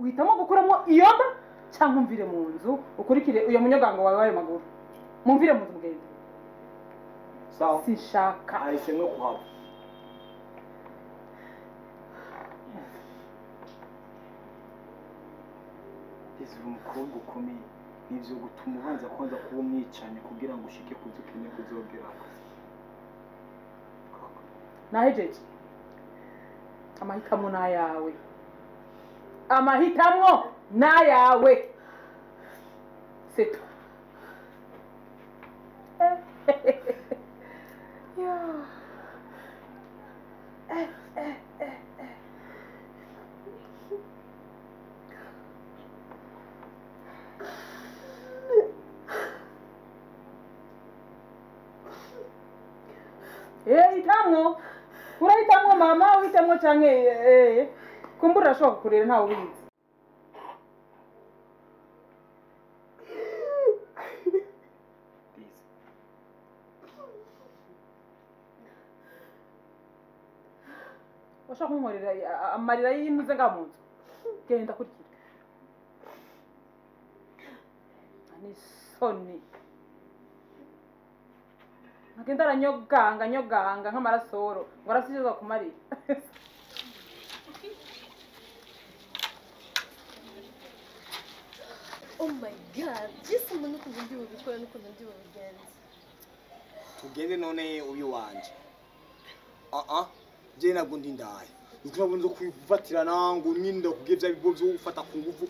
Uhitamo gukuramo iyo nda cyangwa umvire mu nzu ukurikire uyo munyogango wawe wayo maguru. Mumvire mu nzu mugende. Sawa. Sinshaka. Ahisemwe kuhava. Izi umukobwa ukomeye nivyo gutuma ubanza kwanza kuba umwicanye kugira ngo ushike ku byo ukeneye kuzogerako. Nahejeje. Amahitamo nayawe. Amahitamo nayawe. C'est tout. Hitamwo. Urahitamwo mama, uhitamwo canke kumbura urashobora kukurera ntawe ubizi. Washaka kunkorera amarira y'impuze nga mu nzu. Genda kurikira. Ni soni. Agenda aranyoganga nyoganga nk'amarasoro ngo arasize kumarira. Oh my God, jisi mbona ukuntu ndi bubikora n'ukuntu ndi bubigenze. Tugende none uyu wanje. Je ntabwo ndi ndaye. Nuko nzo kwifatirana ngo nyinda kugevya bigo byo gufata ku ngufu.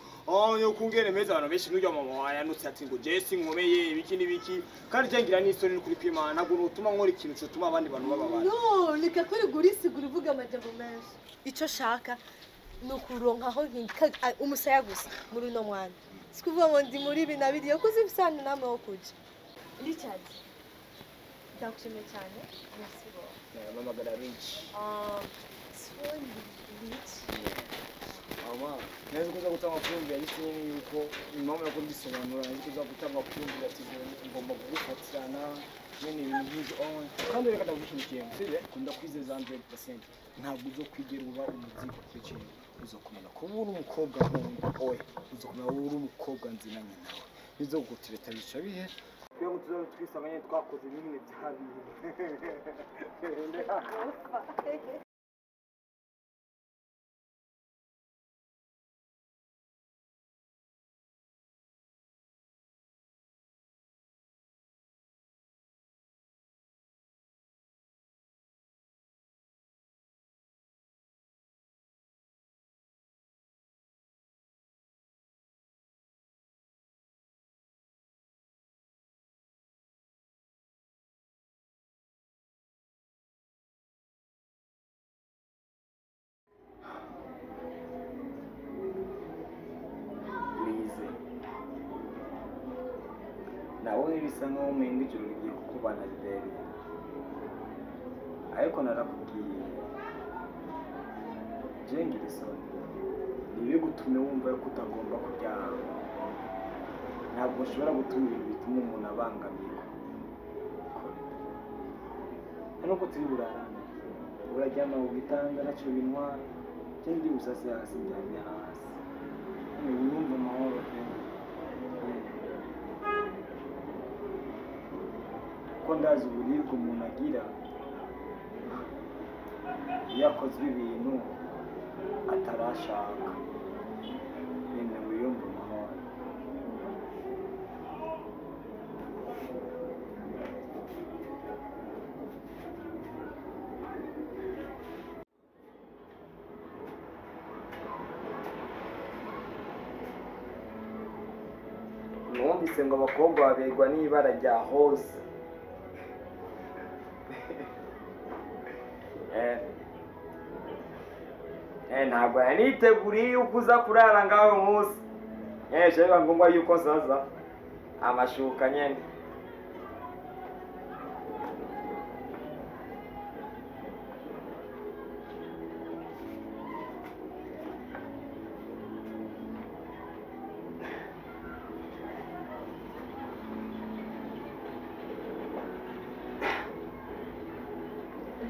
Yo kungene meza abantu benshi n'urya mama yanutse ati ngo Jesse nkomeye ibiki n'ibiki kandi je ngira n'isoni kuri kwimana ntabwo notuma nkora ikintu cyo abandi bantu bababara. No, reka kuri gurisigura uvuga amajambo menshi. Ico shaka nukuronka aho umusaya gusa muri uno mwana. Sikuvuga ngo ndi muri ibi na biriya kuko zibisana namwe wo kuja. Richard. Ndakushimiye cyane. Merci beaucoup. Namamagara Rich. Rich. Mama, nzi kuza gutanga kumvira nyine yuko mama yako mbisobanura nzi kuza gutanga kumvira ati ngomba kugufatirana nyine ibintu nk'ibyo kandi reka ndagushimikiye sibye kunda kwizeza 100% ntabwo uzokwigera uba umuzigo kuri jewe uzokomeza kuba uri umukobwa nkunda oya uzokomeza kuba uri umukobwa nzinanye nawe bizogutireta bica bihe kugira ngo tuzabe twisanganye twakoze bimwe bya bintu. Nabonye bisa nkaho umenga ijoro rigiye kukubana rirerire ariko narakubwiye jengira isoni ntibigutume wumva ko utagomba kuryama. Ntabwo ushobora gutuma ibintu bituma umuntu abangamirwa. Nuko turi burarane uraryama mu gitanda nacyo bintwara cyangwa ndi busase hasi ndyamye hasi wumva amahoro pe. Ko ndazi uburibwe umuntu agira iyo akozwe ibintu atarashaka nyine wiyumva amahoro. Numvise ngo abakobwa baberwa n'ibara rya hose. Ntabwo yaniteguriye yuko uza kurara ngaho munsi. Biba ngombwa yuko nsaza amashuka nyene.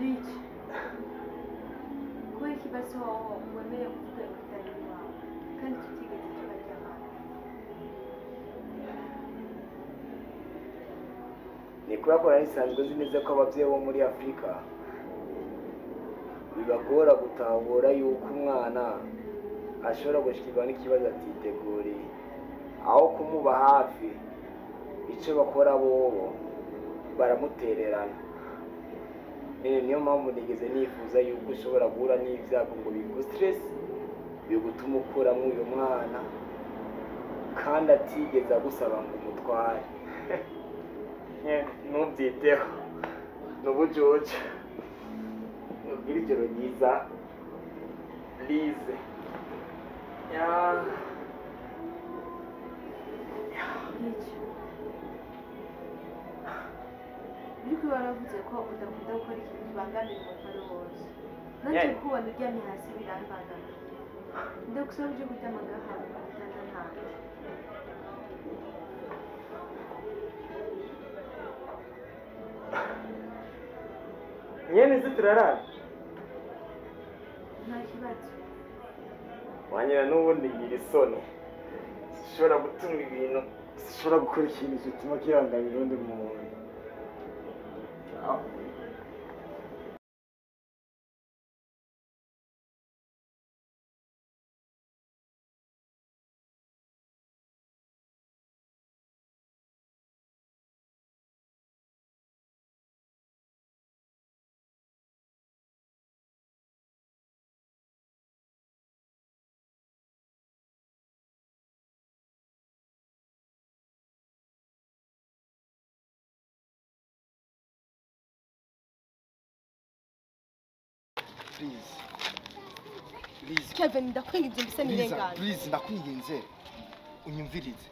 Rich. Kubera ikibazo wemeye kuvuga ibitari iwawe Kandi tutigeze turaryamana. Ni kubera ko nari nsanzwe nzi neza ko ababyeyi bo muri Afurika bibagora gutahura yuko umwana ashobora gushikirwa n'ikibazo atiteguriye. Aho kumuba hafi, icyo bakora bobo baramutererana. Niyo mpamvu nigeze nifuza yuko ushobora guhura n'ibyago ngo bigustress, bigutuma ukuramo uyu mwana kandi atigeze agusaba ngo umutware. Ntubyiteho, ni ubujuju. Ubwire ijoro ryiza, Lize. Ariko waravuze ko udakunda gukora ikintu kibangamira umuntu ari wose. Nanjye kubona uryamye hasi birambangamiye. Ndagusaba uje kuryama ngaha mu gitanda ntanjye. Nyene se turarara? Nta kibazo. Wanyina n'ubundi ngira isoni. Sishobora gutuma ibintu, sishobora gukora ikintu gituma kirangamira undi muntu. Please. Please. Kevin, ndakwinginze mbese nirengane. Please, ndakwinginze. Unyumvirize.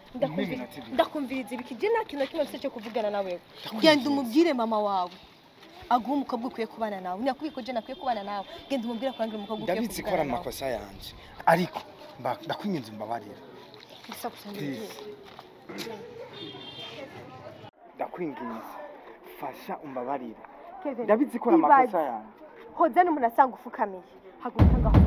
Ndakumviriza ibiki je nta kintu na kimwe mfise cyo kuvugana nawe. Genda umubwire mama wawe. Aguha umukobwa ukwiye kubana nawe. Nakubwiye ko je nakwiye kubana nawe. Genda umubwire kurangira umukobwa ukwiye Ndabizi ko kuvugana ari nawe. amakosa yanje. Ariko ndakwinginze umbabarire. Gusa gusa ndabwira. Ndakwinginze. Fasha umbabarire. Kevin, Ndabizi ko ari amakosa yanje. Hoza n'umuntu asanga ufukamiye. Haguruka ngaho.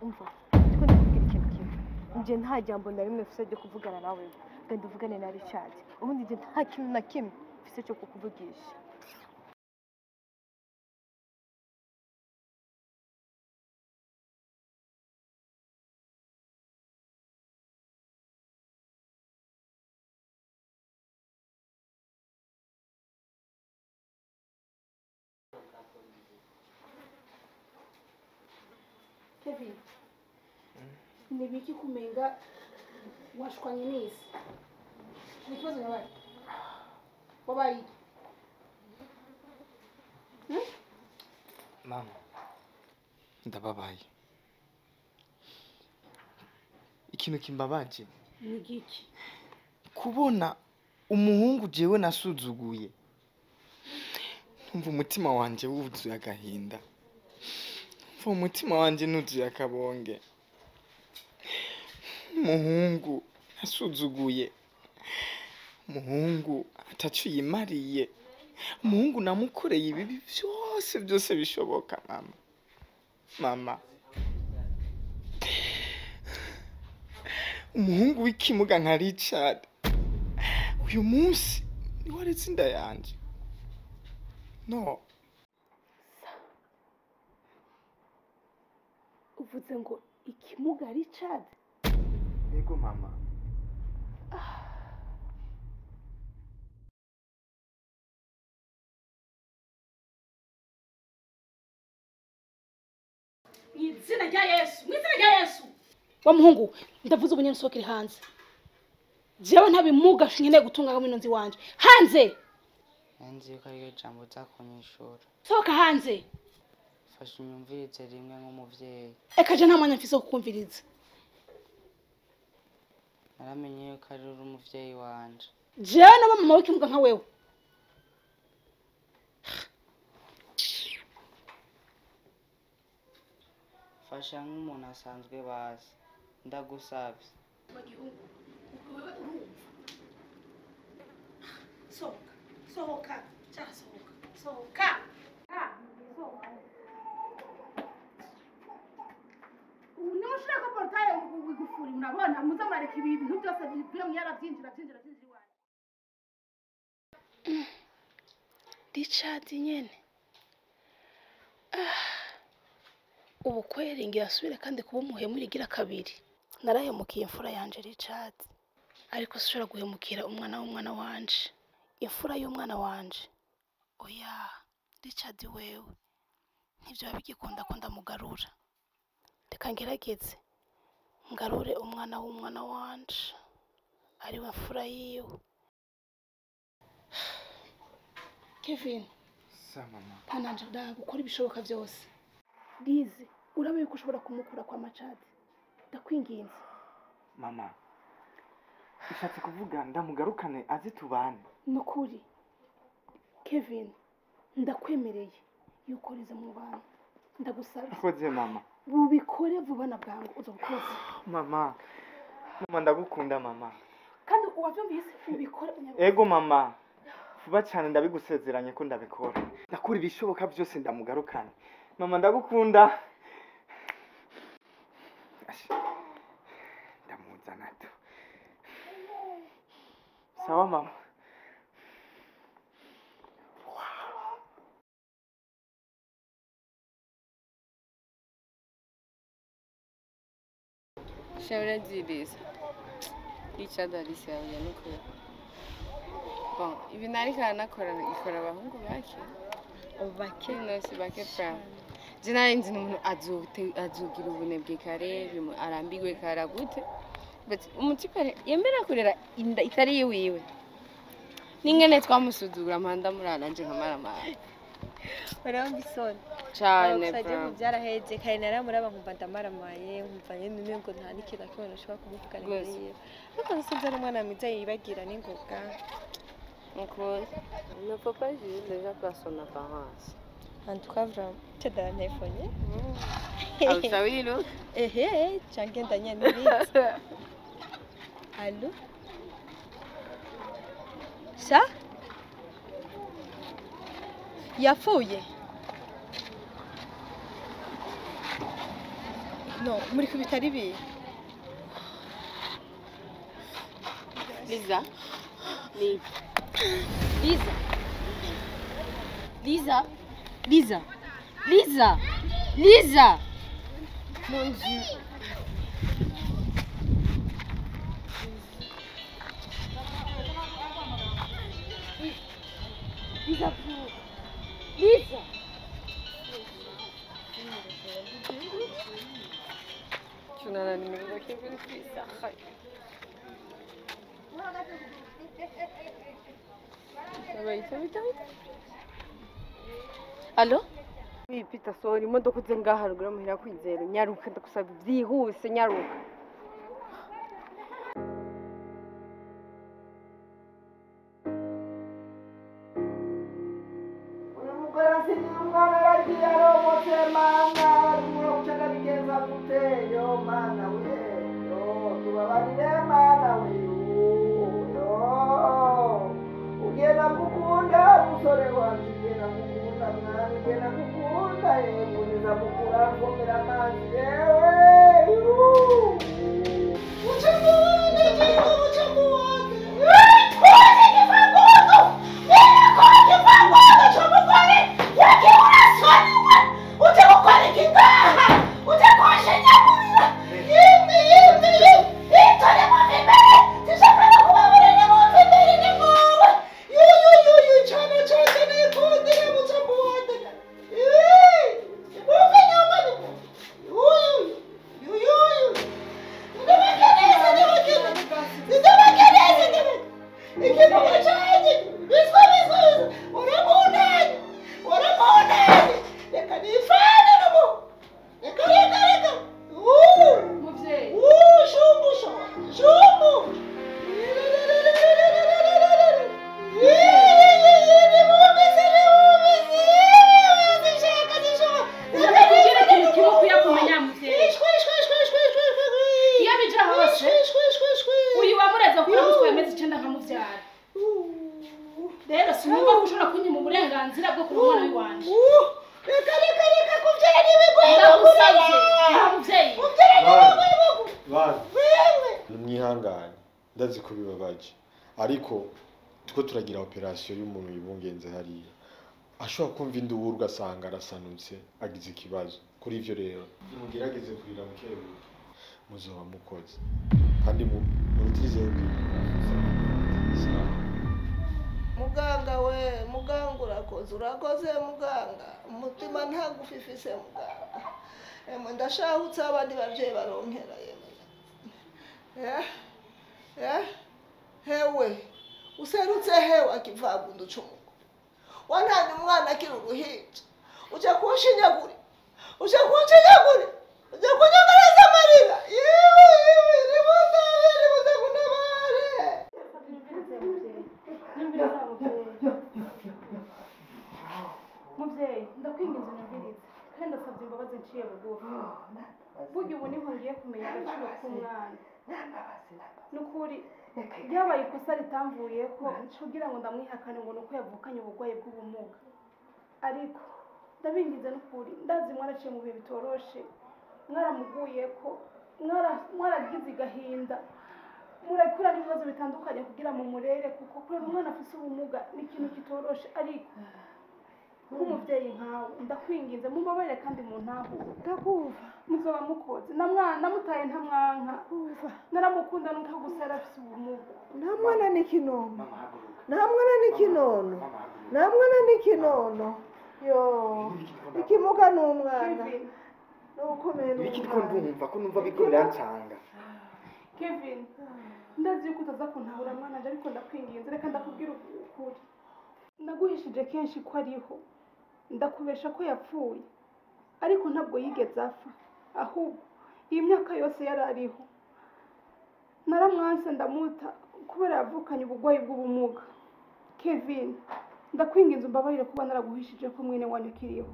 Umva, ndiko ndakubwira ikintu kimwe. Nje nta jambo na rimwe mfise ryo kuvugana nawe. Genda uvugane na Richard. Ubundi nje nta kintu na kimwe mfise cyo kukuvugisha. Kevin, nibiki kumenga washwanye n'isi. Ni ikibazo yabaye. Wabaye iki? Mama, ndababaye. Ikintu kimbabaje Ni giki? kubona umuhungu jewe nasuzuguye. Numva umutima wanje wuzuye agahinda. Numva umutima wanje nuzuye akabonge. Umuhungu nasuzuguye. Umuhungu ataco yimariye. Umuhungu namukoreye ibibi byose byose bishoboka mama. Mama. Umuhungu w'ikimuga nka Richard. Uyu munsi niwe aretse inda yanje. No. Uvuze ngo ikimuga Richard? Yego mama. Mw'izina rya Yesu, mw'izina rya Yesu. Wa muhungu, ndavuze ubunyene usohokere hanze. Jewe ntabimuga nkeneye gutunga hamwe n'inzu wanje. Hanze! Nzi yuko ariryo jambo uza kunyishura. Sohoka hanze. Fasha unyumvirize rimwe nk'umuvyeyi. Eka je nta mwanya mfise wo kukumviriza. Naramenye yuko ari uri umuvyeyi wanje. Jewe naba mama w'ikimuga nka wewe. Fasha nk'umuntu asanzwe bazi. Ndagusavye. Sohoka, sohoka, cha sohoka, sohoka. Ubu niba ushaka ko igufuri murabona muza murareka ibintu byose byo mwarabyinjira byinjira byinjira iwanyu. Richard nyene ubu kweri ngira asubire kandi kuba umuhemu rigira kabiri. Narahemukiye imfura yanje Richard, ariko sinshobora guhemukira umwana w'umwana wanje, imfura y'umwana wanje. Oya Richard wewe ntibyo bigikunda ko ndamugarura, reka ngerageze ngarure umwana w'umwana wanje ariwe mfura yiwe. Kevin, sa mama, pananje ndagukora ibishoboka byose. Lize, urabe yuko ushobora kumukura kwa Machad. Ndakwinginze. Mama, ishatse kuvuga ndamugarukane aze tubane. Nukuri Kevin, ndakwemereye yuko rize mu bantu. Ndagusaba. Koze mama. Bubikore vuba na bwangu uzobukoze. Mama, mama ndagukunda mama. Kandi uwavyumvise ubikore. Ego mama. Vuba cyane ndabigusezeranye ko ndabikora. Ndakora ibishoboka byose ndamugarukane. Mama ndagukunda. Ndamuzana tu. Sawa mama. Shawura Ziriza. Richard Alice yahuye n'ukuri. Bon, ibintu ariko aranakora ikora abahungu bake. Bake no si bake pra. Je nari nzi umuntu azogira ubunebwe kare, arambigwe kare gute. But umutipe yemera kurera inda itari yiwiwe. Ningene twamusuzugura mpanda murana nje nkamaramara. Barambisona. Cyane pra. Saje mubyaraheze kare naramuraba nkumva ndamaramaye nkumva nyene ngo nta n'ikintu akibona ushobora kumuvugana imbere. Ariko nsanze ari umwana mwiza yibagira n'ingoga. Encore. Ne faut pas juger déjà par son apparence. En tout cas, vraiment, tu as un iPhone. Ah, ça oui, l'autre. Eh, eh, tu as gagné un Allô? Ça? Yapfuye? No, muri ku bitari bi. Liza. Liza. Liza. Liza. Liza. Liza. Mon Dieu. Liza. Liza. Tu n'as la numéro de Kevin Lisa. Allo? Oui, Peter, sorry, imodoka uze ngaha ruguru muhira kwizera nyaruka ndakusaba byihuse nyaruka. Uyu mugore asigiye umwana aragiye aromotse mana umurobuca ndabigenza gute yo mana we yo tubabarire mana we yo ugenda gukunda musore wanje ugenda gukunda mwana ugenda gukunda yeguriza mukura mvomera amazi yewe Rero sinumva ko ushobora kunyima uburenganzira bwo kuba umwana w'iwanje. Reka reka reka kuvyara n'ibigoye Ndagusavye muvyeyi. Kuvyara n'ibigoye. Bana nimwihangane, ndazi ko bibabaje, ariko tuko turagira operation y'umuntu yibungenze hariya ashobora kumva induru ugasanga arasanutse agize ikibazo. Kuri ivyo rero mugerageze kurira mukebuke, muzoba mukoze kandi murutirizeho kwirira. Muganga we, muganga urakoze, urakoze muganga, umutima ntagufifise muganga. Emwe ndashahutse abandi bavyeyi baronkera yemwe. Hewe userutse hewe akivagundu c'umugore wantanye umwana akiri uruhinja, uja kunshinyagura, uja kunshinyagura, uja kunyogereza amarira. Yewe yewe, nimutabare, nimuze kuntabare. Muvyeyi, ndakwinginze unyumvirize kandi ndasavye imbabazi nciye bugufi. Burya ubu niho ngiye kumenya agaciro k'umwana. Nukuri ryabaye ikosa ritamvuyeko kugira ngo ndamwihakane ngo nuko yavukanye uburwayi bw'ubumuga, ariko ndabinginze nukuri, ndazi mwaraciye mu bihe bitoroshe, mwaramuguyeko, mwaragize igahinda, murakura n'ibibazo bitandukanye kugira mu murere, kuko kurera umwana afise ubumuga ni ikintu kitoroshe. Ariko nk'umuvyeyi nkawe ndakwinginze mumbabarire kandi muntahure. Ndakumva. Muzoba mukoze. Namutaye ntamwanka, naramukunda nuko gusa yarafise ubumuga. Nta mwana ni kinono, nta mwana ni kinono, nta mwana ni kinono. Yo, ikimuga ni umwana nukomeye ni Ibiki ndiko umwana. ndumva ko numva biriko birancanga. Kevin, ndazi yuko utaza kuntahura mwana wanje, ariko ndakwinginze reka ndakubwira ukuri. Naguhishije kenshi ko ariho, ndakubesha ko yapfuye, ariko ntabwo yigeze apfa, ahubwo iyi myaka yose yari ariho. Naramwanse ndamuta kubera yavukanye uburwayi bw'ubumuga. Kevin, ndakwinginze umbabarire kuba naraguhishije ko mwene wanyu akiriho,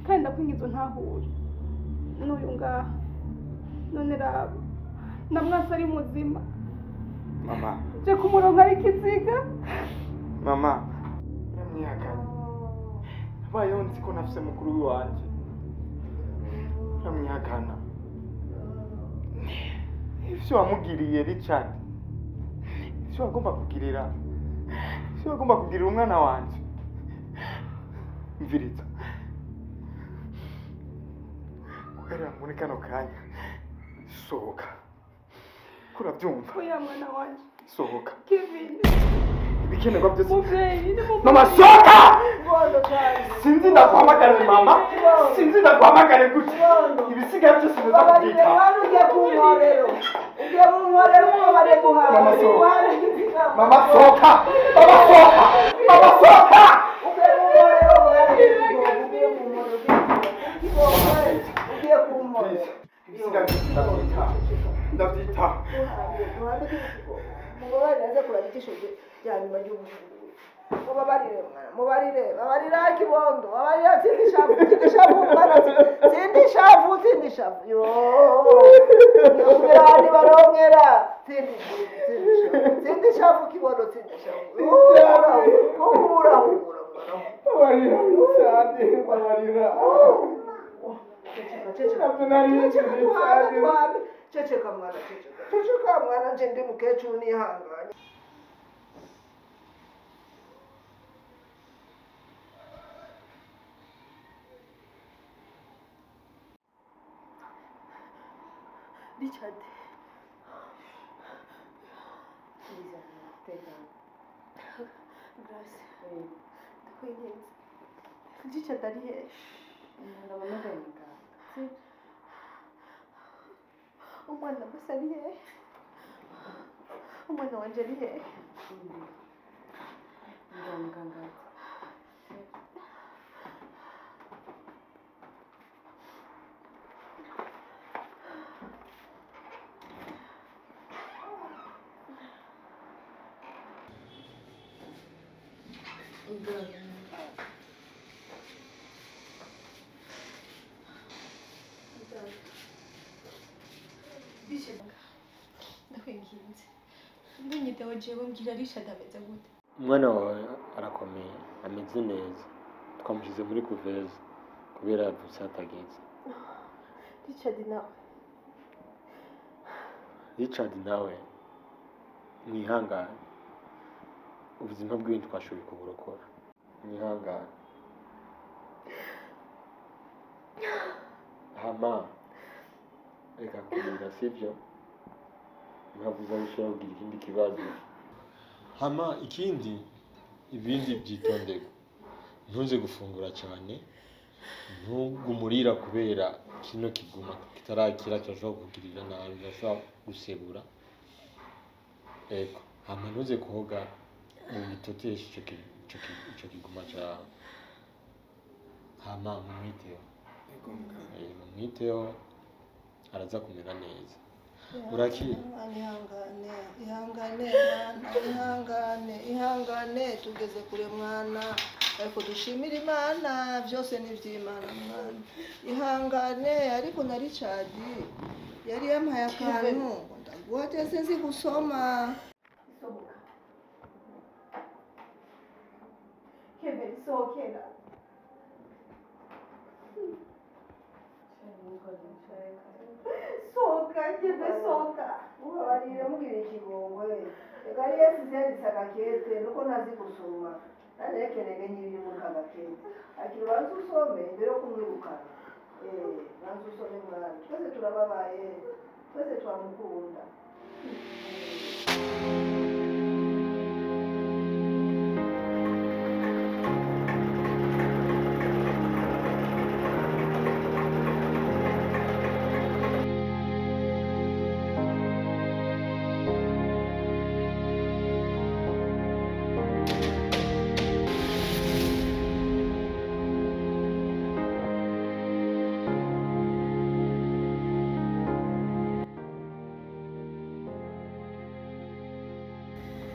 kandi ndakwinginze untahure n'uyu ngaha. None raba ndamwase ari muzima, Mama, nje kumuronka ari ikiziga. Mama, uramwihakanye. Nabayeho nzi ko nafise mukuru wanje, uramwihakana. Ivyo wamugiriye Richard, ivyo wagomba kugirira, ivyo wagomba kugirira umwana wanje. Mviriza, guhera muri kano kanya sohoka, kurabyumva? Oya mwana wanje. Sohoka. Kevin, Ibikenerwa byose. Muvyeyi, Mama, sohoka! Kibondo canje. Sinzi ndaguhamagare mama, sinzi ndaguhamagare gute, ibisigaye byose biza Babarire kubyitaho. mwana, ugiye ku nkorero, ugiye mu nkorero, mubabare guhaha. Mama, sohoka. Mama, sohoka! Mama, sohoka! Mama, sohoka! Ugiye mu nkorero mwana, ugiye mu nkorero, ugiye ku nkorero. Ibisigaye byose ndabyitaho, ndabyitaho. Mubabarire aze kuraba ijisho rya nyuma ry'ubuvuzi. Mubabarire mwana, mubarire, babarira kibondo, babarira tsindi shavu, tsindi shavu mwana, tsindi shavu, tsindi shavu. Yo, kugira nibarongera, tsindi shavu, tsindi shavu, tsindi shavu kibondo, tsindi shavu. Humura, humura mwana. Babarira cyane, babarira. Ceceka, ceceka. Ntabyo nari nzi Ceceka, cyane. mwana, ceceka mwana, ceceka. Ceceka mwana, nje ndi mukecuru nihanganye. Richard, Grace, ndakwinginze. Richard ari hehe? Umwana gusa ari hehe? Umwana wanje ari hehe? Ndakwinginze, ntunyiteho jewe, mbwira Richard ameze gute? Umwana wawe arakomeye, ameze neza, twamushyize muri kuveze. Kubera yavutse hatageze. Richard nawe. Richard nawe mwihangane. Ubuzima bwiwe twashoboye kuburokora. Mwihangane. Hama reka kurira sibyo? Nkavuze aho ushobora kugira ikindi kibazo. Hama ikindi ibindi byitonderwa. Ntuze gufungura cyane, ntugumurira kubera kino kiguma kitarakira kirashobora kukugirira nabi, kirashobora gusebura. Ego, hama ntuze koga ngo witoteshe ico kiguma cawe. Hama mumwiteho. Mumwiteho araza kumera neza. Urakira. Ihangane, ihangane mwana, ihangane, ihangane tugeze kure mwana. Ariko dushimira Imana, byose ni iby'Imana mwana. Ihangane ariko na Richard yari yampaye akantu ngo ndaguha sinzi gusoma. Sohoka. Kevin, sohokera. Sohoka, Kevin, sohoka. Mubabarire mugire ikigongwe. Reka yari yasize yanditse agakete nuko ntazi gusoma. Narekerege nyiri muri kagakete. Ati banza usome mbere yo kumwirukana. Banza usome mwana. Twese turababaye. Twese twamukunda.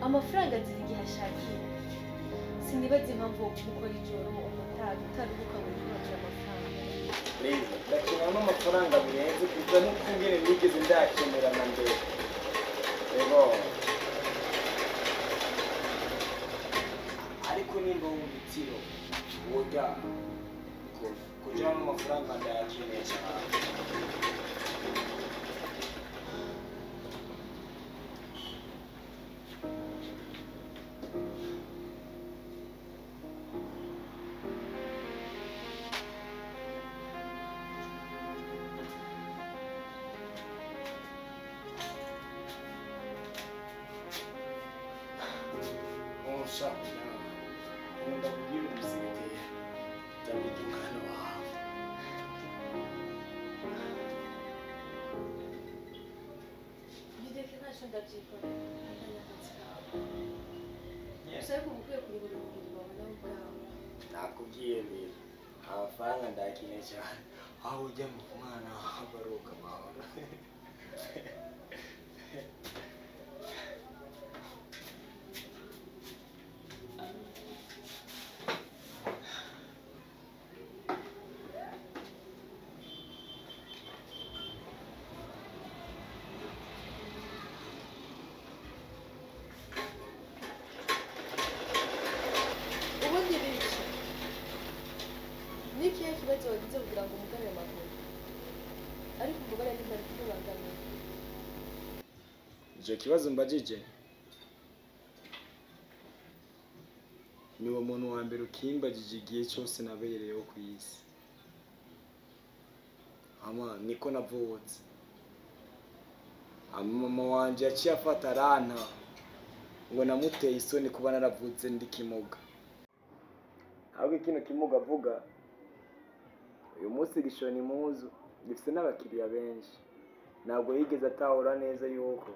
Amafaranga agira igihe ashakiye. Sinibaza impamvu mukora ijoro umutaga utaruhuka ngo wikurikire amafaranga. Liza, ndakenera n'amafaranga birenze kuva n'ukungene nigeze ndakenera na mbere. Ego. Ariko nimba w'ubutiro woga kugira ngo amafaranga ndayakeneye cyane. Nkunda kubwira umusekirite ndamwita umwana wawe. Bireke ntacyo ndabyikorera akazi kawe. Gusa ariko uba ukwiye kuruhura umubiri wawe nawe ubwawe. Nakubwiye rero amafaranga ndayakeneye cyane aho ujya mu mwana wawe aruka amahoro. Ubundi biki ni ikihe kibazo wagize kugira ngo umugane amakuru? Ariko umubare nimba ari kukubangamira. Icyo kibazo mbajije ni uwo muntu wa mbere ukimbajije igihe cyose nabereyeho ku isi. Ama niko navutse. Mama wanje yaciye afata aranta ngo namuteye isoni kuba naravutse ndi kimuga. Ahubwo kino kimuga avuga uyu munsi gishona impuzu gifite n'abakiriya benshi. Ntabwo yigeze atahura neza yuko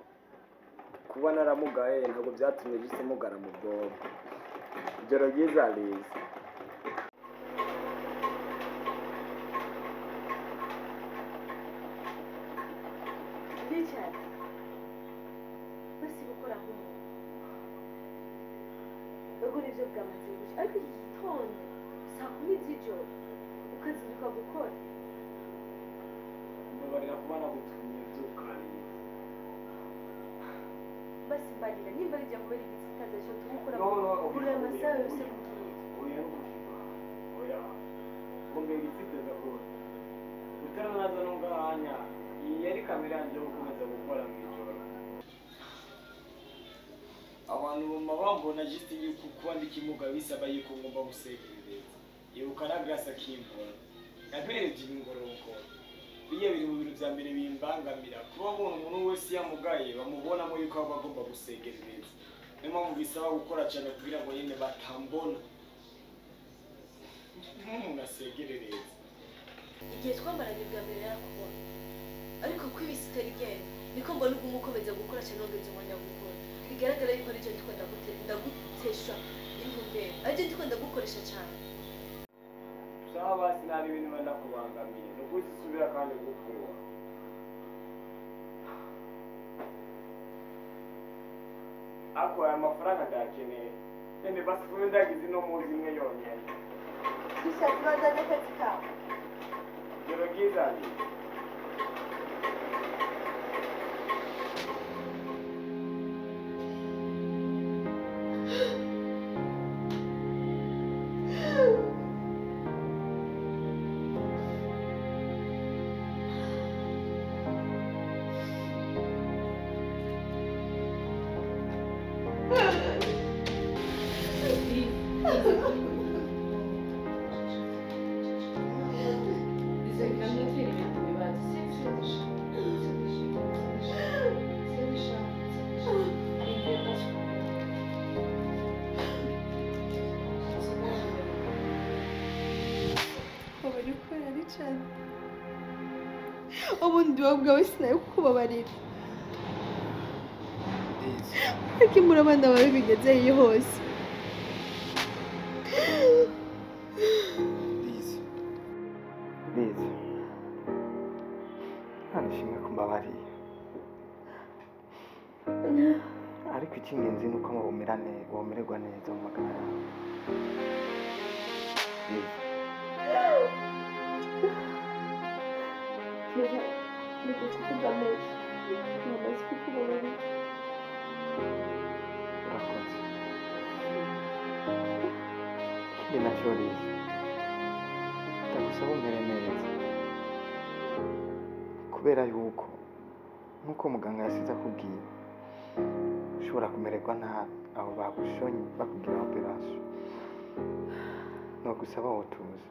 kuba naramugaye ntabwo byatumye gise mugara mu bwonko. Ijoro ryiza Liza. Richard, basi gukora nk'umuntu. Ubwo nibyo bwamaze guca ariko iki gitondo saa 10 z'ijoro ukazinduka gukora. Mbabarira kuba nagutumye byuka Liza. Basi mbarira nimba rijya kubera igitsitaza cyo tumukora kuri amasaha yose kugiye. Oya, oya. Ndakubwira igitsite ndakora. Utaranaza n'ungahanya, iyi yari kamera yanjye yo gukomeza gukora mu ijoro. Abantu bama bambona just yuko kuba ndi kimuga bisaba yuko ngomba gusegerereza. Ibuka na Grace akimbona. Yampereje ibingorongoro. Biye biri mu bintu vya mbere bimbangamira. Kuba ubona umuntu wese yamugaye bamubonamo yuko aba agomba gusegerereza. Niyo mpamvu bisaba gukora cyane kugira ngo nyine batambona. Nk'umuntu asegerereza. Igihe twambaranye bwa mbere yarakubona. Ariko ko ibisi itari igenda, niko mbona uguma ukomeza gukora cyane wongeza umwanya wo gukora. Bigaragara yuko aricyo ndiko ndagutesha intumbero. Aricyo ndiko ndagukoresha cyane. Sawa basi nari ibintu mba ndakubangamiye. Ni ukuri sisubira kandi gukura. Ako aya mafaranga ndayakeneye. None basi kuba ndagize ino muzi imwe yonyene. Bishatse bandanye akazi kawe. Ijoro ryiza Liza. Ubundi wowe ubwawe sinari kukubabarira. Ariko imbura abana bawe bigeze iyo hose. Liza. Liza. Nta nishimwe ko mbabariye. Ariko icy'ingenzi ni uko womererwa neza mu magara yawe. Liza. Urakoze. Ikindi nacyo Liza, ndagusaba umere neza. Kubera yuko nk'uko muganga yasize akubwiye, ushobora kumererwa nabi aho bagushonye bakugira operation. Nogusaba wotuza.